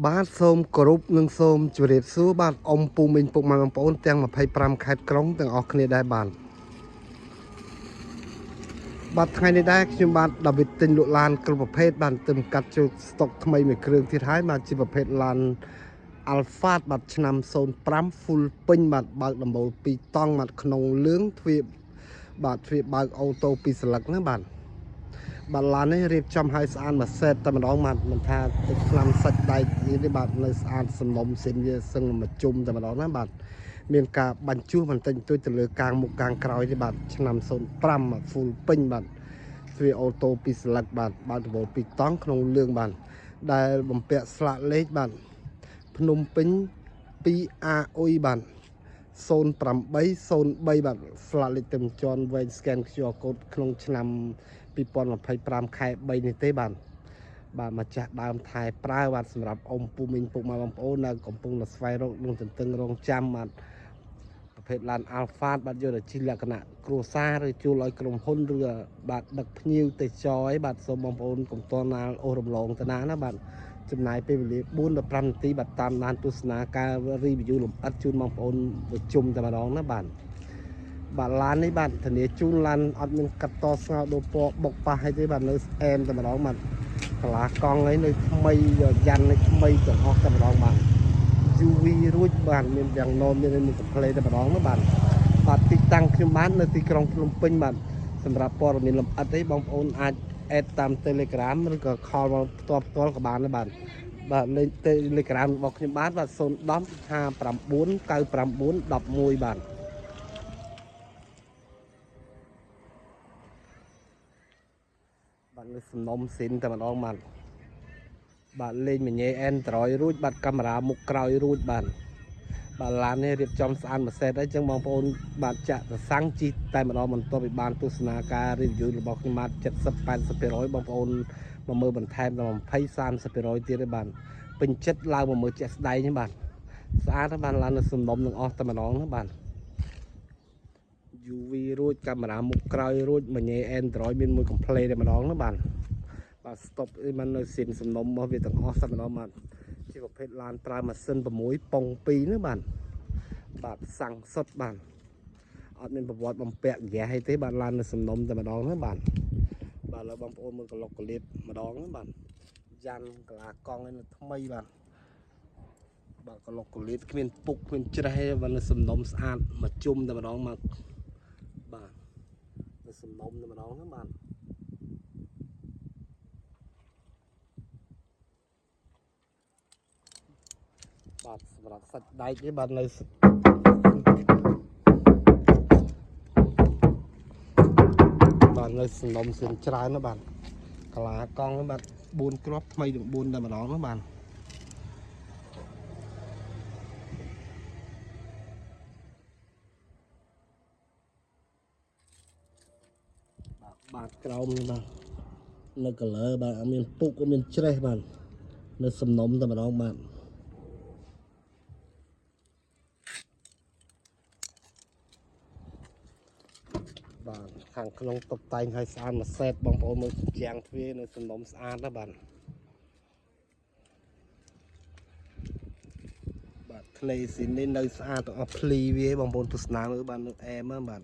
បាទសូមគោរពនិងសូមជម្រាបសួរបាទអ៊ំពូមីងពុកម៉ែបងប្អូនទាំង25ខេត្តក្រុងទាំងអស់គ្នាដែរបាទបាទថ្ងៃនេះដែរខ្ញុំបាទដាវីតទិញលក់ឡានគ្រប់ប្រភេទបាទទើបកាត់ចូលស្តុកថ្មីមួយគ្រឿងទៀតហើយបាទជាប្រភេទឡាន Alphard បាទឆ្នាំ05 full ពេញបាទបើកដំបូល2តង់បាទក្នុងលឿងទ្វារបាទទ្វារបើក auto ពីរស្លឹកណាបាទបាទឡាននេះរៀបចំឲ្យស្អាតមួយសេតតែម្ដងបាទមិនថាទឹកថ្នាំសាច់ដែកនេះទេបាទនៅស្អាតសំណុំសិនវាសឹងមួយជុំតែម្ដងណាបាទមានការបាញ់ជួសបន្តិចបន្តួចទៅលើកាងមុខកាងក្រោយទេបាទឆ្នាំ05បាទ full ពេញបាទទ្វារ auto ពីរស្លឹកបាទបើកដំបូល2តង់ក្នុងលឿងបាទដែលបំពាក់ស្លាកលេខបាទភ្នំពេញ 2AU បាទ0803បាទស្លាកលេខទឹមជាន់វែង scan QR code ក្នុងឆ្នាំ2025ខែ3នេះទេបាទបាទម្ចាស់ដើមថែប្រើបាទសម្រាប់អ៊ំពូមីងពុកម៉ែបងប្អូននៅកំពុងតែស្វែងរកនិងទន្ទឹងរង់ចាំបាទប្រភេទឡាន Alphard បាទយកទៅជិះលក្ខណៈគ្រួសារឬជួលឲ្យក្រុមហ៊ុនឬបាទដឹកភ្ញៀវទេសចរអីបាទសូមបងប្អូនកុំតណាលអូសរំលងទៅណាណាបាទចំណាយពេលវេលា4ដល់5នាទីបាទតាមដានទស្សនាការ review លម្អិតជូនបងប្អូនប្រជុំតែម្ដងណាបាទបាទឡាននេះបាទធានាជូនឡានអត់មានកាត់តស្ងោដូរពណ៌បុកប៉ះអីទេបាទនៅអែមតែម្ដងបាទកាឡាកង់អីនៅថ្មីយ៉ាន់នៅថ្មីទាំងអស់តែម្ដងបាទ UV រួចបាទមានយ៉ាងណមមានមានកំភ្លេតែម្ដងណាបាទបាទទីតាំងខ្ញុំបាននៅទីក្រុងភ្នំពេញបាទសម្រាប់ព័ត៌មានលម្អិតអីបងប្អូនអាច add តាម Telegram ឬក៏ call មកផ្ទាល់ផ្ទាល់ក៏បានដែរបាទបាទលេខ Telegram របស់ខ្ញុំបានបាទ010 59 99 11បាទបាទនៅសំណុំស៊ីនតែម្ដងបាទបាទលេងមញ៉េ Android រួចបាទកាមេរ៉ាមុខក្រោយរួចបាទបាទឡាននេះរៀបចំស្អាតមួយសេតហើយចឹងបងប្អូនបាទចាក់ទៅសាំងជីតែម្ដងបន្ទាប់ពីបានទស្សនាការ review របស់ខ្ញុំបាទ70 80%បងប្អូនមកមើលបន្ថែមដល់20 30%ទៀតទេបាទពេញចិត្តឡើងមកមើលជាក់ស្ដែងហ្នឹងបាទស្អាតណាស់បាទឡាននៅសំណុំនឹងអស់តែម្ដងណាបាទ UV រួចកាមេរ៉ាមុខក្រោយរួចមញ៉េ Android មានមួយ complete តែម្ដងណាបាទបាទ stop អីมันនៅស៊ីនសំណុំរបស់វាទាំងអស់តែម្ដងបាទជាប្រភេទឡានប្រើម៉ាស៊ីន6ប៉ុង2ណាបាទបាទសាំងសុតបាទអត់មានប្រវត្តិបំពាក់ហ្គាសអីទេបាទឡាននៅសំណុំតែម្ដងណាបាទបាទឥឡូវបងប្អូនមើលក្លុកកលៀតម្ដងណាបាទយ៉ាន់កាឡាកង់ឯនៅថ្មីបាទបាទក្លុកកលៀតគ្មានពុកគ្មានច្រេះទេបាទនៅសំណុំស្អាតមួយជុំតែម្ដងមកបាទនៅសំណុំតែម្ដងណាបាទបាទសម្រាប់សាច់ដែកនេះបាទនៅបាទនៅសំណុំសៀនច្រើនណាបាទកាឡាកង់នេះបាទ4គ្រាប់ថ្មីទាំង4តែម្ដងណាបាទបាទបាទក្រោមនេះបាទនៅ color បាទអត់មានពុកអត់មានច្រេះបាទនៅសំណុំតែម្ដងបាទបាទខាងក្នុងតុបតែងឲ្យស្អាតមួយសេតបងប្អូនមើលជញ្ជាំងទ្វារនៅសំណុំស្អាតណាបាទបាទធ្លេស៊ីននេះនៅស្អាតទាំងអស់ភ្លីវាបងប្អូនទស្សនាមើលបាទនៅអែមណាបាទ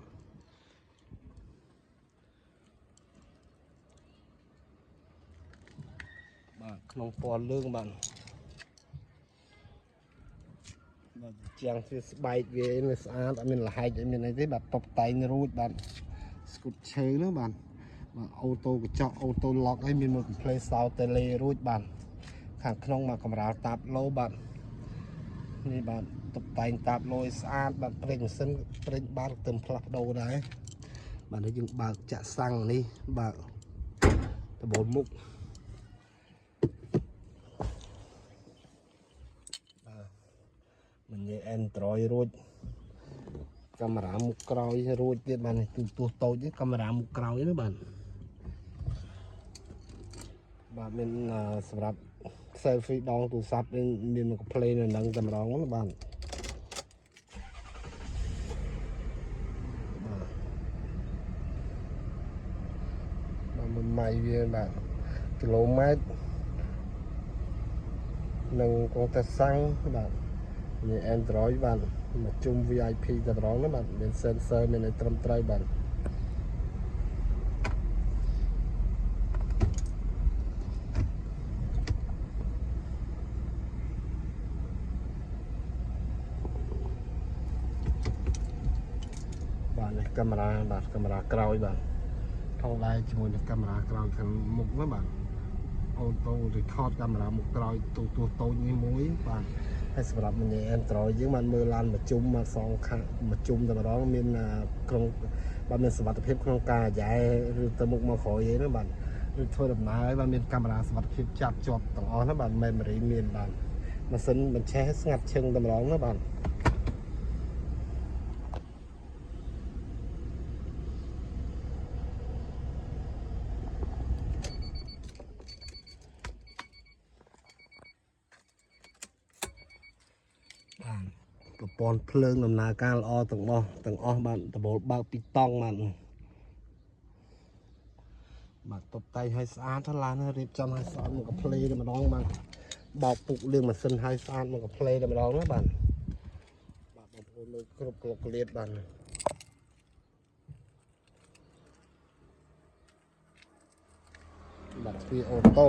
បាទក្នុងពណ៌លឿងបាទបាទជាងទ្វារស្បែកវានៅស្អាតអត់មានលហែកអត់មានអីទេបាទតុបតែងរួចបាទស្គុតឈើណាបាទបាទ auto កញ្ចក់ auto lock អីមានមួយ complete សោតេឡេរួចបាទខាងក្នុងមកកម្រាលតាបឡូបាទនេះបាទតុបតែងតាបឡូឲ្យស្អាតបាទប្រេងម៉ាស៊ីនប្រេងបាតទៅផ្លាស់ប្ដូរដែរបាទនេះយើងបើកចាក់សាំងនេះបើកដបូលមុខបាទមញ៉េ Android រួចកាមេរ៉ាមុខក្រោយរួចទៀតបាទនេះទូទស្សន៍តូចនេះកាមេរ៉ាមុខក្រោយនេះបាទបាទមានសម្រាប់ selfie ដងទូរស័ព្ទមានមួយ play នៅនឹងតែម្ដងណាបាទបាទមួយម៉ៃវាបាទគីឡូម៉ែត្រ និងកុងតឺសាំងបាទនេះ Android បាទមកជុំ VIP តែម្ដងណាបាទមាន sensor មានអីត្រឹមត្រូវបាទបាទនេះកាមេរ៉ាបាទកាមេរ៉ាក្រោយបាទផងដែរជាមួយនឹងកាមេរ៉ាក្រោយខាងមុខណាបាទ auto record កាមេរ៉ាមុខក្រោយទូទស្សន៍តូចនេះមួយបាទហើយសម្រាប់ម្នាក់ Android យើងបានមើលឡានមួយជុំមកសងខាងមួយជុំតែម្ដងមានក្នុងបាទមានសុវត្ថិភាពក្នុងការយ៉ែឬទៅមុខមកក្រោយអីហ្នឹងបាទឬធ្វើដំណើរបាទមានកាមេរ៉ាសុវត្ថិភាពចាប់ជាប់ទាំងអស់ណាបាទ memory មានបាទម៉ាស៊ីនបញ្ឆេះស្ងាត់ឈឹងតែម្ដងណាបាទបាទប្រព័ន្ធភ្លើងដំណើរការល្អទាំងអស់ទាំងអស់បាទដបូលបើកពីតង់បាទបាទតុបតែងឲ្យស្អាតទៅឡានរៀបចំឲ្យស្អាតមកកាផ្លេតែម្ដងបាទបោកពុកលាងម៉ាស៊ីនឲ្យស្អាតមកកាផ្លេតែម្ដងណាបាទបាទបងប្អូនមើលគ្រប់ក្លុកក្លៀតបាទបាទទ្វារ auto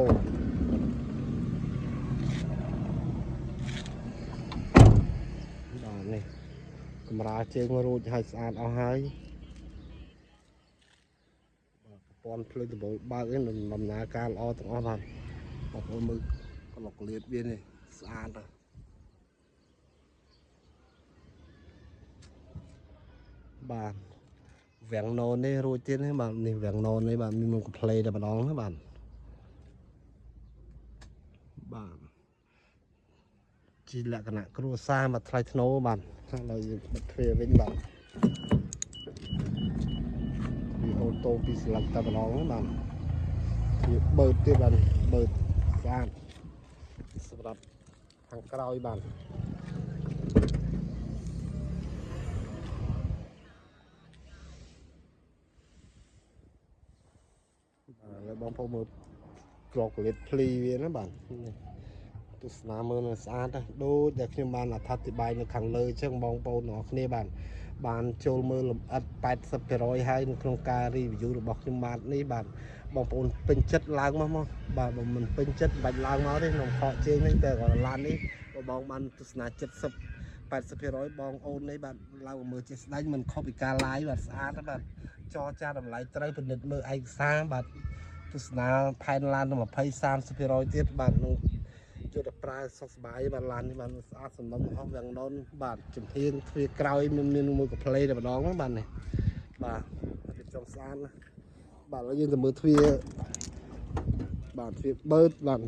បាទនេះកម្រាលជើងរួចឲ្យស្អាតអស់ហើយបាទប្រព័ន្ធភ្លើងដំបូលបើកនេះដំណើរការល្អទាំងអស់បាទបងប្អូនមើលក្លុកក្លៀតវានេះស្អាតណាស់បាទវាំងណូននេះរួចទៀតនេះបាទនេះវាំងណូននេះបាទមានមុខកាផ្លេតែម្ដងណាបាទបាទជាលក្ខណៈគ្រួសារមកថ្លៃថ្នូរបាទឥឡូវយើងបិទទ្វារវិញបាទវា auto ពីស្លឹកតែម្ដងណាបាទវាបើកទៀតបាទបើកស្អាតសម្រាប់ខាងក្រោយបាទបាទឥឡូវបងប្អូនមើលក្របកលិតភ្លីវាណាបាទនេះទស្សនាមើលនៅស្អាតណាស់ដូចដែលខ្ញុំបានអត្ថាធិប្បាយនៅខាងលើអញ្ចឹងបងប្អូនទាំងអស់គ្នាបាទបានចូលមើលលម្អិត80%ហើយនៅក្នុងការ review របស់ខ្ញុំបាទនេះបាទបងប្អូនពេញចិត្តឡើងមកមកបាទបើមិនពេញចិត្តមិនបាច់ឡើងមកទេក្នុងខកជើងនេះតែក៏ឡាននេះបើបងបានទស្សនា70 80%បងអូននេះបាទឡើងមកមើលជាស្ដាច់មិនខុសពីការ live បាទស្អាតណាស់បាទចរចាតម្លៃត្រូវពិនិត្យមើលឯកសារបាទទស្សនាផែនឡានទៅ20 30%ទៀតបាទនឹងយកទៅប្រើសុខសប្បាយបាទឡាននេះបាទស្អាតសំណុំអស់វាំងននបាទចំហៀងទ្វារក្រោយមានមានមួយកផ្លេតែម្ដងហ្នឹងបាទនេះបាទរៀបចំស្អាតណាស់បាទឥឡូវយើងទៅមើលទ្វារបាទទ្វារបឺតបាទ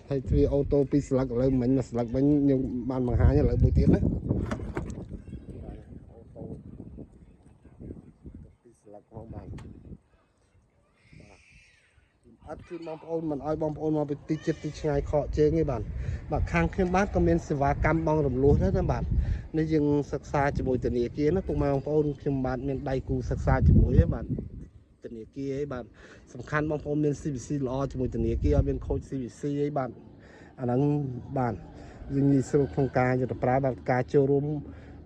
ហើយទ្វារ auto ពីរស្លឹកឥឡូវមិញមួយស្លឹកវិញខ្ញុំបានបង្ហាញឥឡូវមួយទៀតណាបាទ auto ពីរស្លឹកផងបាទបាទអត់ជូនបងប្អូនមិនឲ្យបងប្អូនមកពីទីជិតទីឆ្ងាយខកជើងទេបាទបាទខាងខ្ញុំបាទក៏មានសេវាកម្មបងរំលោះដែរណាបាទនេះយើងសិក្សាជាមួយធនាគារណាពុកម៉ែបងប្អូនខ្ញុំបាទមានដៃគូសិក្សាជាមួយទេបាទធនាគារឯបាទសំខាន់បងប្អូនមាន CVC ល្អជាមួយធនាគារអត់មានខូច CVC អីបាទអាហ្នឹងបាទយើងងាយស្រួលក្នុងការយកទៅប្រើបាទការចូលរួម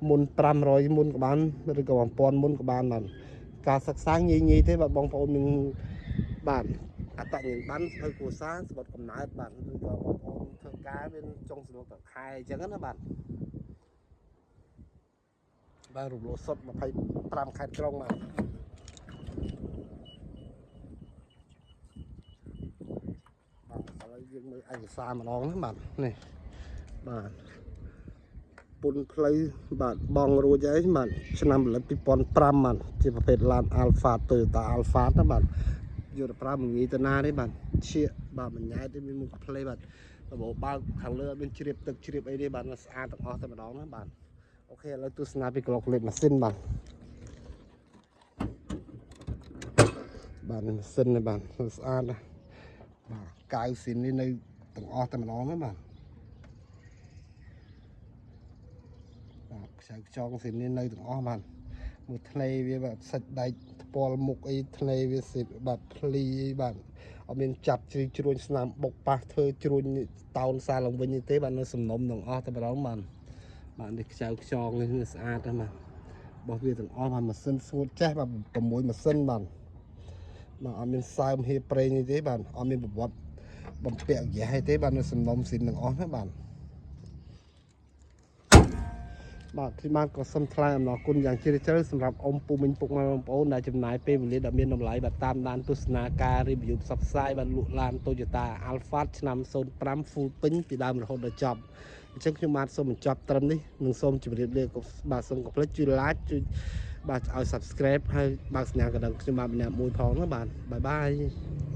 មុន500មុនក៏បានឬក៏1000មុនក៏បានបាទការសិក្សាងាយងាយទេបាទបងប្អូនមានបាទអត្តញ្ញាណប័ណ្ណធ្វើគ្រួសារសម្បត្តិកំណើតបាទឬក៏បងប្អូនធ្វើការមានចុងសន្លឹកតខែអញ្ចឹងណាបាទបាទរំលោះសុទ្ធ25ខេត្តក្រុងបាទបាទឥឡូវយើងមើលឯកសារម្ដងណាបាទនេះបាទពុនផ្លូវបាទបងរួចហើយបាទឆ្នាំផលិត2005បាទជាប្រភេទឡាន Alpha Toyota Alpha ណាបាទយកទៅប្រើមិនងាយទៅណាទេបាទឈៀកបាទមិនញ៉ែទេមានមុខផ្លេបាទរបបបើកខាងលើអត់មានជ្រាបទឹកជ្រាបអីទេបាទស្អាតទាំងអស់តែម្ដងណាបាទ OK ឥឡូវទស្សនាពីក្លុកលេខម៉ាស៊ីនបាទបាទនេះម៉ាស៊ីននេះបាទស្អាតណាស់បាទកៅស៊ីននេះនៅទាំងអស់តែម្ដងណាបាទបាទខ្ចៅខ្ចងស៊ីននេះនៅទាំងអស់បាទមួយធ្នេវាបាទសាច់ដែកថ្ពាល់មុខអីធ្នេវាសិបាទភ្លីអីបាទ អត់មានចាប់ជ្រីជ្រួញស្នាមបុកប៉ះធ្វើជ្រួញតោនសារឡើងវិញទេ បាទ នៅសំណុំទាំងអស់តែម្ដង បាទ។ បាទ នេះខ្ចៅខ្យងនេះស្អាតណាស់ បាទ របស់វាទាំងអស់ បាទ ម៉ាស៊ីនស្ងួតចេះ បាទ 6 ម៉ាស៊ីន បាទ បាទ អត់មានសើមហៀប្រេងនេះទេ បាទ អត់មានប្រវត្តិបំពាក់ហ្គាសទេ បាទ នៅសំណុំស៊ីនទាំងអស់ណា បាទ។ បាទ ខ្ញុំបាទក៏សូមថ្លែងអំណរគុណយ៉ាងជ្រាលជ្រៅសម្រាប់អ៊ំពូមីងពុកម៉ែបងប្អូន ដែលចំណាយពេលវេលាដ៏មានតម្លៃ បាទ តាមដានទស្សនាការ review ផ្សព្វផ្សាយ បាទ លក់ឡាន Toyota Alphard ឆ្នាំ 05 full ពេញពីដើមរហូតដល់ចប់។ អញ្ចឹងខ្ញុំបាទសូមបញ្ចប់ត្រឹមនេះ និងសូមជម្រាបលា បាទ។ សូមកុំភ្លេចជួយ like ជួយ បាទ ឲ្យ subscribe ហើយបើកសញ្ញាកណ្ដឹងខ្ញុំបាទម្នាក់មួយផងណា បាទ។ បាយបាយ។